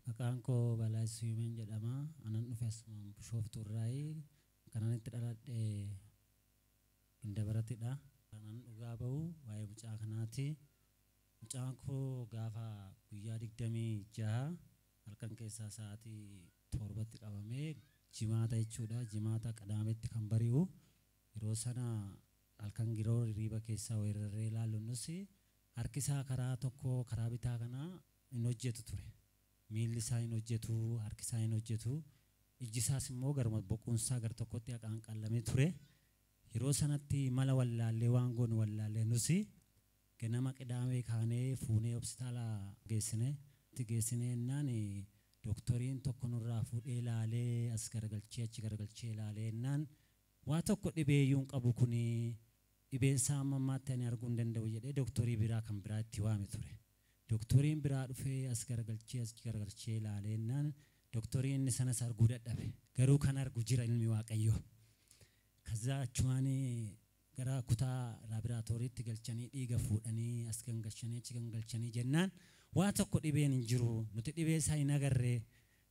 Maqaan koo Balaa Suyumeen jedhama. Anan dhufe asuma Bishooftuu irraayi. Kanan itti dhaladhe Gindabaratidha. Kanan dhugaa bahu waa'ee mucaa kanaati. Mucaan koo gaafa guyyaa 26 halkan keessaa sa'aatii 7tti qabamee jimaata jechuudha. Jimaata qadaametti kan bari'u. Yeroo sana halkan giroo hiriiba keessaa weerarree ilaallu nus harki isaa karaa tokko karaa bitaa kanaa hin hojjetu ture. Miilli isaa hin hojjetu, harki isaa hin hojjetu. Ijji isaas immoo garuma boquun isaa gar tokkotti haqaan qallamee ture. Yeroo sanatti mala wallaallee waan goonu wallaallee nus ganama qidaamee kaanee fuunee hospitaala geessine. Itti geessine jennaan dooktoriin tokko nurraa fuudhee ilaalee as garagalchee achi garagalchee ilaalee jennaan waa tokko dhibee iyyuu hin qabu kuni dhibeen isaa amma ammaatti ani arguu hin danda'u jedhee dooktorii biraa kan biraa itti waame ture. Dooktoriin biraa dhufee as garagalchee as garagalchee ilaalee jennaan dooktoriin inni sanas arguu dadhabe. Garuu kan argu jira ilmi Waaqayyoo. Kaza achumaan gara kutaa laaboraatooriitti galchanii dhiiga fuudhanii as gangalchanii achi gangalchanii jennaan waa tokko dhibeen hin jiru nuti dhibee isaa hin agarree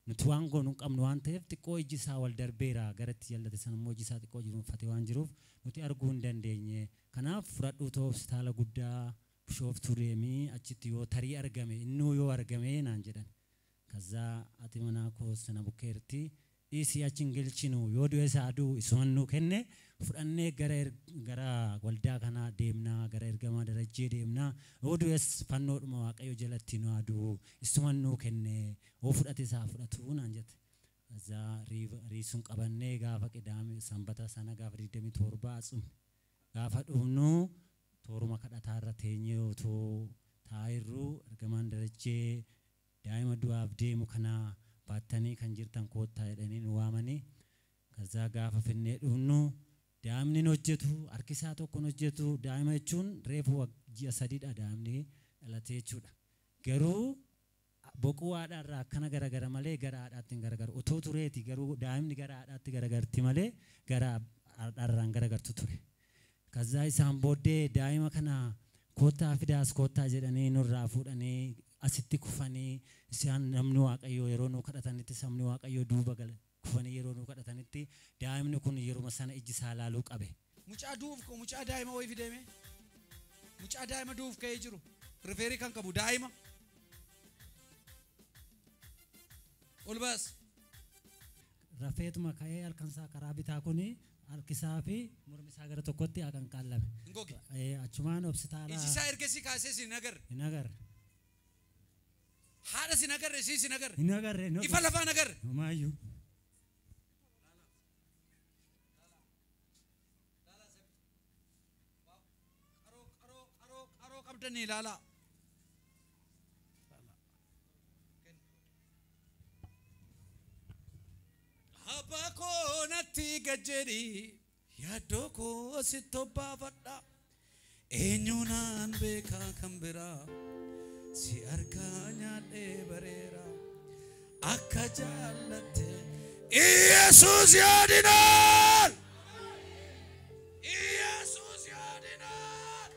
nuti waan goonu hin qabnu waan ta'eef xiqqoo ijji isaa wal darbeera gara itti jallate sana immoo ijji isaa xiqqoo jiruunfatee waan jiruuf nuti arguu hin dandeenye. Kanaaf fudhadhuu ta'uu hospitaala guddaa Bishooftuu deemii achitti yoo tarii argame innuu yoo argame naan jedhan. Kazaa ati manaa koo sana bukkeerti dhiisii achi hin galchinu yoo du'e isaa aduu isuman nuu kenne fudhannee gara waldaa kanaa deemnaa gara ergamaa Darajjee deemnaa yoo du'es fannoodhuma Waaqayyo jalatti nu aduu isuman nuu kenne yoo fudhate isaa fudhatu naan jette. Kazaa riisuun qabannee gaafa qidaame sanbata sana gaafa 27 atsumne gaafa dhufnu tooruma kadhataa irra teenyee otoo taa'irru ergamaan Darajjee daa'ima du'aaf deemu kana baattanii kan jirtan koottaa jedhanii nu waamanii. Kazaa gaafa finnee dhufnu daa'imni hin hojjetu, harki isaa tokko hin hojjetu. Daa'ima jechuun reefu ji'a 3dha daa'imni dhalatee jechuudha. Garuu boquu haadhaarraa akkana garagara malee gara haadhaatti hin garagaru. Otoo tureeti garuu daa'imni gara haadhaatti garagarti malee gara haadhaarraan garagartu ture. Kazaa isaan booddee daa'ima kana koottaa fidaas koottaa jedhanii nurraa fuudhanii asitti kufanii isaan namni Waaqayyoo yeroo nu kadhatanitti sabni Waaqayyoo duuba gala kufanii yeroo nu kadhatanitti daa'imni kun yeruma sana ijji isaa laaluu qabe. Mucaa du'uuf ka'u mucaa daa'ima wayii fideeme. Mucaa daa'ima du'uuf ka'ee jiru rifeerii kan qabu daa'ima. Ol baas. Rafeetuma ka'ee halkan isaa karaa bitaa kuni harki isaa fi mormi isaa gara tokkotti haqan qaallame. Hin goge. Achumaan hospitaala. Iji isaa ergasii kaasee si hin agarre. Hin agarre. Haadha si hin agarre, ishii si hin agarre. Hin agarre, hin Ifa lafaa hin agarre. Homaayyuu. Qaroo, qaroo, qaroo, qaroo qabdanii ilaalaa. Abbaa koo natti gad jedhi, yaaddoo koo sitti obbaafadha. Eenyu naan beekaa kan biraa, si harkaa nyaadhee bareera. Akka jaallatte Iyesuus yaadinaan! Iyesuus yaadinaan!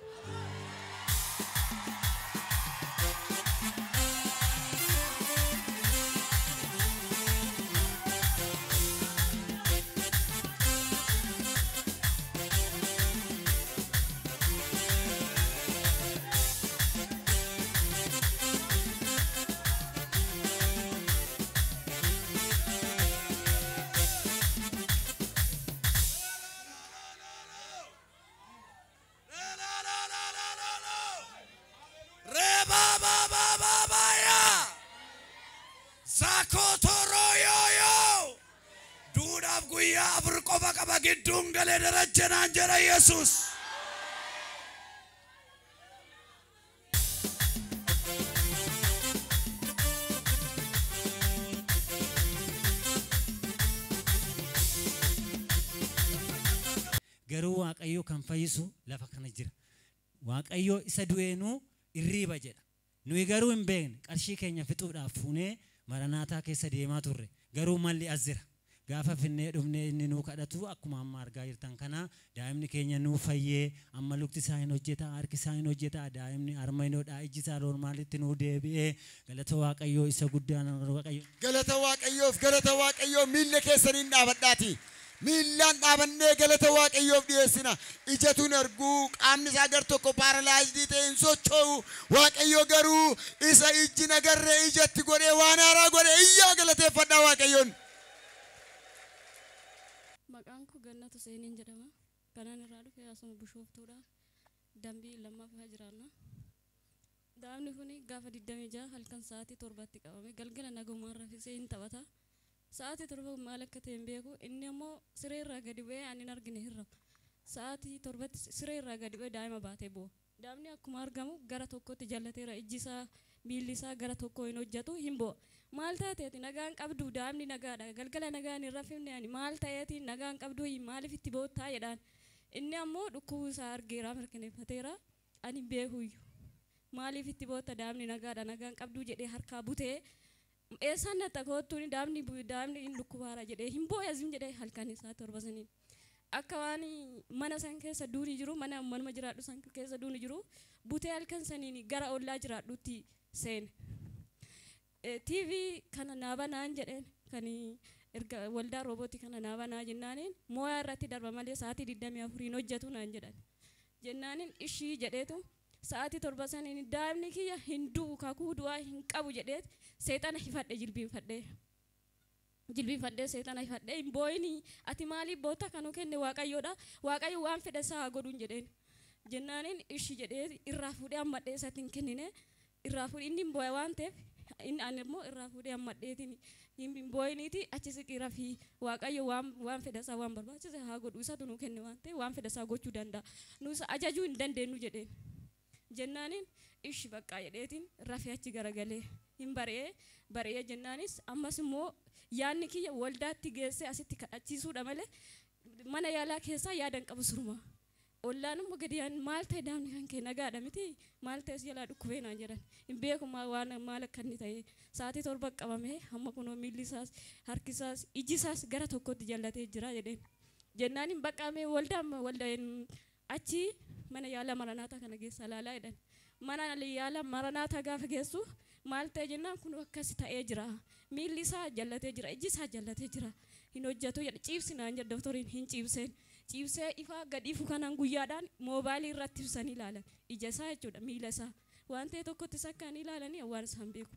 Guyyaa afur qofa qaba gidduun galee Darajjee jedha Yesuus. Garuu Waaqayyo kan fayyisu lafa kana jira. Waaqayyo isa du'eenuu irriiba jedha. Nuyi garuu hin beekne qarshii keenya fixuudhaaf fuunee maranaataa keessa deemaa turre. Garuu malli as jira. Gaafa finnee dhufnee inni nuu kadhatu akkuma amma argaa jirtan kana daa'imni keenya nuu fayyee amma lukti isaa hin hojjeta harki isaa hin hojjeta daa'imni harma hin hodhaa ijji isaa normaalitti nuu deebi'ee galata Waaqayyoo isa guddaa Waaqayyo. Galata Waaqayyoof galata Waaqayyoo miilla keessaniin dhaabadhaati. Miillaan dhaabannee galata Waaqayyoof dhiyeessina. Ijatuun arguu qaamni isaa gar tokko paaralaayizii ta'e hin socho'u. Waaqayyo garuu isa ijji nagarree ijatti godhee waan haaraa godhe iyyaa galateeffadhaa Waaqayyoon. Maqaan koo Gannat Huseeniin jedhama. Kanaan irraa dhufe asuma Bishooftuudha. Dambii lammaffaa jiraanna. Daa'imni kun gaafa 26 halkan sa'aatii 7tti qabame. Galgala nagumaan rafisee hin taphata. Sa'aatii 7 maal akka ta'e hin beeku. Inni immoo siree irraa gadi bu'ee ani hin argine hin rafu. Sa'aatii 7tti siree irraa gadi bu'ee daa'ima baatee bu'a. Daa'imni akkuma argamu gara tokkotti jallateera. Ijji isaa miilli isaa gara tokko hin hojjetu hin bu'a. Maal taateeti nagaan qabdu daa'imni nagaadha. Galgala nagaan hin rafifne ani maal ta'eeti nagaan qabdu maaliif itti boottaa jedhaan. Inni ammoo dhukkubuu isaa argeera mirkaneeffateera. Ani beekuyyuu. Maaliif itti bootta daa'imni nagaadha nagaan qabdu jedhee harkaa butee eessaan natta koottuun daa'imni hin dhukkubaara jedhee hin boo'eesim jedhee halkan isaa 7 saniin. Akka waan mana san keessa duuni jiru manuma jiraadhu san keessa duuni jiru butee halkan saniin gara ollaa jiraadhutti seene. TV kana naa banaan jedheen kan erga waldaa roobootii kana naa banaa jennaaniin mooyaa irratti darba malee sa'aatii 24 hin hojjetu naan jedhan. Jennaaniin ishii jedheetu sa'aatii 7 saniin daa'imni kiyya hin du'u kakuu du'aa hin qabu jedheet seexana hifadhe jilbiinfadhee. Jilbiinfadhee seexana hifadhee hin boo'inii ati maaliif boota kanuu kenne Waaqayyoodha Waaqayyo waan fedhe isaa haa godhuun jedheen. Jennaaniin ishii jedhee irraa fuudhee ammadhee isatti hin kennine irraa fuudhee inni hin boo'a waan ta'eef inni ani immoo irraa fuudhee ammadheetiin hin boo'iniiti achi siqii rafii Waaqayyo waan fedhe isaa waan barbaachise haa godhu isatu nuu kenne waan ta'eef waan fedhe isaa gochuu danda'a nu isa ajajuu hin dandeenyu jedheen. Jennaaniin ishi baqqaa jedheetiin rafee achi garagalee hin bari'ee jennaanis ammas immoo yaadni kiyya waldaatti geessee asitti kadhachiisuudha malee mana yaalaa keessaa yaada hin qabu suruma. Ollaan immoo gadi yaan maal ta'e daa'imni kan kee nagaadha miti maal ta'es jalaa dhukkubee naan jedhan hin beeku waan maal akka inni ta'e sa'aatii 7 qabamee hamma kunoo miilli isaas harki isaas iji isaas gara tokkotti jallatee jira jedheen. Jennaan hin baqqaamee waldaan achi mana yaala Maranaataa kana geessa ilaalaa jedhan. Mana yaala Maranaataa gaafa geessu maal ta'e jennaan kun akkas ta'ee jira. Miilli isaa jallatee jira, ijji isaa jallatee jira. Hin hojjetu jedha ciibsi naan jedha doktoriin hin ciibseen. Ciibsee ifaa gadi ifu kanaan guyyaadhaan moobaayilii irratti ibsanii ilaalan. Ija isaa jechuudha miila isaa. Waan ta'e tokkotti sakkaan ilaalanii waan isaan beeku.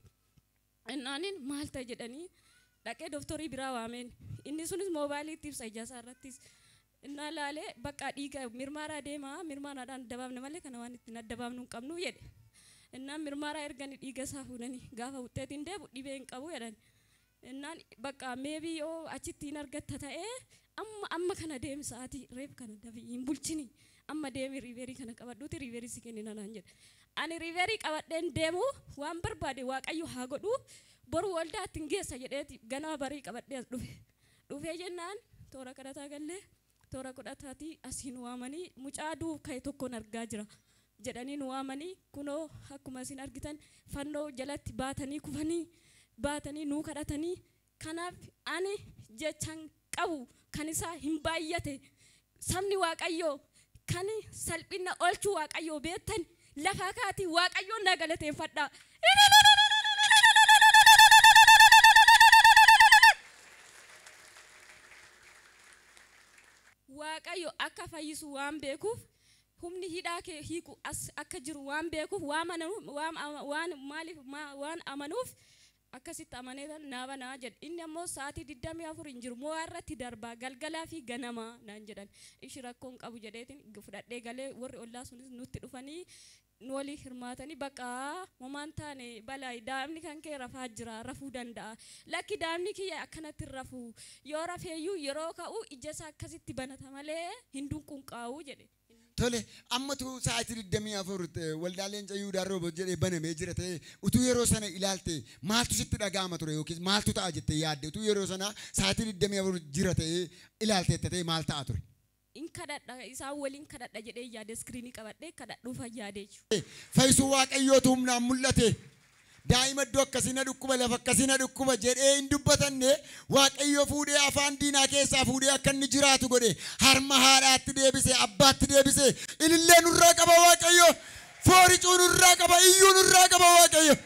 Innaaniin maal ta'e jedhanii dhaqee doktorii biraa waameen. Inni sunis moobaayilii itti ibsa ija isaa irrattis. Innaa laalee bakka dhiiga mirmaaraa deemaa mirmaaraadhaan addabaafne malee kana waan ittiin addabaafnu hin qabnu jedhe. Innaan mirmaaraa erganii dhiiga isaa fuudhanii gaafa wuxxeetiin deebu dhibee hin qabu jedhan. Innaan bakka meebii yoo achitti hin argatta ta'ee amma kana deemi sa'aatii reef kana dafii hin bulchini amma deemi riiverii kana qabadhuuti riiverii si kennina naan jedhe. Ani riiverii qabadheen deemu waan barbaade Waaqayyo haa godhu boru waldaa ittiin geessa jedheeti ganama barii qabadhee as dhufe. Dhufee jennaan toora kadhataa gallee toora kadhataatii asiin waamanii mucaa duuf ka'e tokkoon argaa jira jedhanii nu waamanii kunoo akkuma isin argitan fannoo jalatti baatanii kufanii baatanii nuu kadhatanii kanaaf ani jechan qabu kan isaa hin baay'ate sabni Waaqayyoo kan salphina oolchuu Waaqayyoo beektan lafaa kaatii Waaqayyoon na galateeffadha. Waaqayyo akka fayyisu waan beekuuf humni hidhaa kee hiiku as akka jiru waan beekuuf waan maaliif waan amanuuf akkasitti amaneetan naa banaa jedhe. Inni ammoo sa'aatii 24 hin jiru moo'aa irratti darbaa galgalaa fi ganamaa naan jedhan. Ishi rakkoon qabu jedheetiin fudhadhee galee warri ollaa sunis nutti dhufanii nu walii hirmaatanii bakka homaan taane balaa daa'imni kan kee rafaa jira rafuu danda'a. Lakki daa'imni kiyya akkanatti rafu yoo rafeeyyuu yeroo ka'u ija isaa akkasitti banata malee hin dunqunqaa'u jedhe. Tole ammatu sa'aatii 24 waldaa leenca Yihudaa Rooboot jedhee banamee jira ta'ee utuu yeroo sana ilaalte maaltu sitti dhaga'ama ture yookiis maaltu ta'a jettee yaadde utuu yeroo sana sa'aatii 24 jira ta'ee ilaalteetta ta'ee maal ta'a ture? In kadhadha isaan waliin kadhadha jedhee yaade iskiriinii qabadhee kadhadhuuf yaade jechuudha. Fayyisuu Waaqayyootu humnaan mul'ate. Daa'ima iddoo akkasii na dhukkuba, lafa akkasii na dhukkuba jedhee hin dubbatanne, Waaqayyo fuudhee afaan diinaa keessaa fuudhee akka inni jiraatu godhe, harma haadhaatti deebise, abbaatti deebise. Ilillee nurraa qaba Waaqayyo, fooricuu nurraa qaba, iyyuu nurraa qaba Waaqayyo.